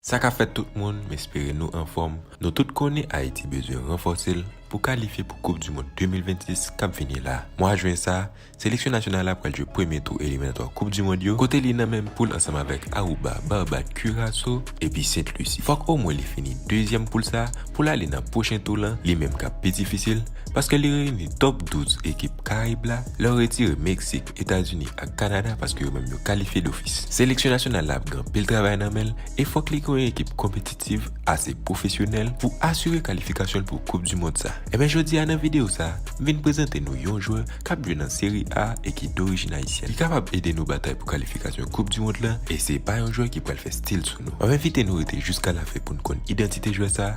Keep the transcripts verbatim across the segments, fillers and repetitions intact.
Sa k ap fèt tout moun, m espere nou anfòm. Nou tout konnen Ayiti bezwen ranfòse l pou kalifye pou Koup di Mond de mil vennsis k ap vini la. Mwa jen sa, seleksyon nasyonal la pral jwe premye tou eliminatwa Koup di Mond yo, kote li nan menm poul ansanm avèk Aruba, Barbad, Curaçao, epi Sent Lisi. Fòk omwen li fini dezyèm poul sa pou l ale nan pwochen tou lan, li menm k ap pi difisil, paske li reyini top douz ekip Karayib la, lè w retire Meksik, Etazini ak Kanada, paske yo menm yo kalifye dofis. Seleksyon nasyonal la ap gen anpil travay nan men l, e fòk li gen yon ekip konpetitif, ase pwofesyonèl pou asire kalifikasyon l pou Koup di Mond sa. Ebyen, jodi a nan videyo sa, m vin prezante nou yon jwè k ap jwe nan Seri A e ki dorijin ayisyen. Li kapab ede nou batay pou kalifikasyon Koup di Mond lan, e se pa yon jwè ki pral fè stil sou nou. M ap envite nou rete jiska lafen pou n konn idantite jwè sa.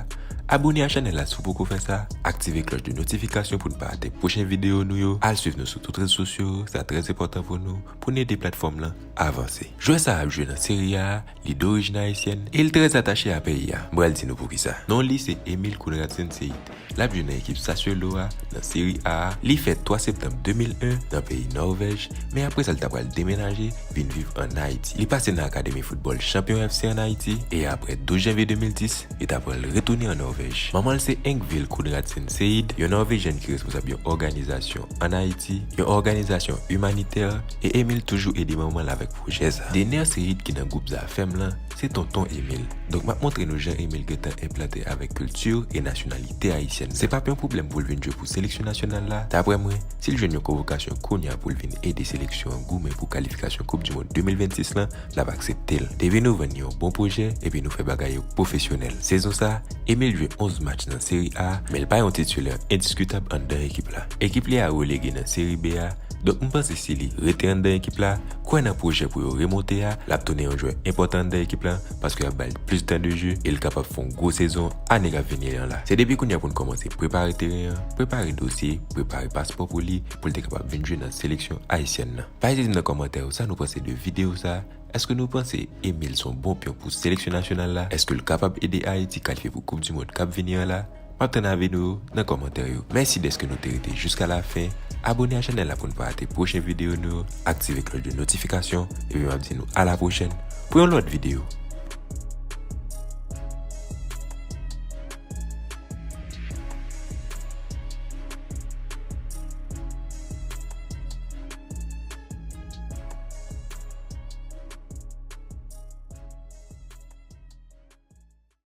Abone a chanèl la si w poko fè sa, aktive klòch de notifikasyon pou n pa rate pwochen videyo nou yo, al swiv nou sou tout rezo sosyo, sa trè enpòtan pou nou, pou n ede platfòm lan avanse. Jwè sa ap jwe nan Seri A, li dorijin ayisyèn, e l trè atache a peyi a. M pral di nou poukisa. Non li se Emil Kunradsen Seid. L ap jwe nan ekip Sassuolo a, nan Seri A a. Li fèt twa septanm de mil en nan peyi Nòvèj, men apre sa l ta pral demenaje vin viv ann Ayiti. Li pase nan akademi foutbòl Champion F C ann Ayiti, e apre douz janvye de mil dis, li ta pral retounen an Nòvèj. Manman l se Ingvild Kunradsen Seid, yon Nòvejyèn ki responsab yon òganizasyon ann Ayiti, yon òganizasyon imanitè, e Emil toujou ede manman l avèk pwojè sa. Dener Seid ki nan gwoup Zafèm lan, se tonton Emil. Donk m ap montre nou jan Emil gentan enplante avèk kilti e nasyonalite ayisyèn. Se p ap yon pwoblèm pou l vin jwe pou seleksyon nasyonal la. Daprè mwen, si l jwenn yon konvokasyon kounye a pou l vin ede seleksyon an goumen pou kalifikasyon Koup di Mond de mil vennsis lan, l ap aksepte l. Depi nou vann yon bon pwojè, epi nou fè bagay yo pwofesyonèl. Sezon sa, Emil jwe onz match nan Seri A, men l pa yon titilè endiskitab anndan ekip la. Ekip li a relege nan Seri B a, donk m panse si li rete anndan ekip la, kwè nan pwojè pou yo remonte a, l ap tounen yon jwè enpòtan anndan ekip la, paske y ap ba l plis tan de je, e l kapab fè yon gwo sezon ane k ap vini an la. Se depi kounye a pou n kòmanse prepare teren an, prepare dosye, prepare paspò pou li, pou l te kapab vin jwe nan seleksyon ayisyèn nan. Pa ezite di m nan kòmantè yo sa nou panse de videyo sa. Èske nou panse Emil se yon bon pyon pou seleksyon nasyonal la? Èske l kapab ede Ayiti kalifye pou Koup di Mond k ap vini an la? M ap tann avi nou yo nan kòmantè yo. Mèsi dèske nou te rete jiska lafen. Abone a chanèl la pou n pa rate pwochen videyo nou yo. Aktive klòch de notifikasyon, epi m ap di nou a la pwochèn pou yon lòt videyo.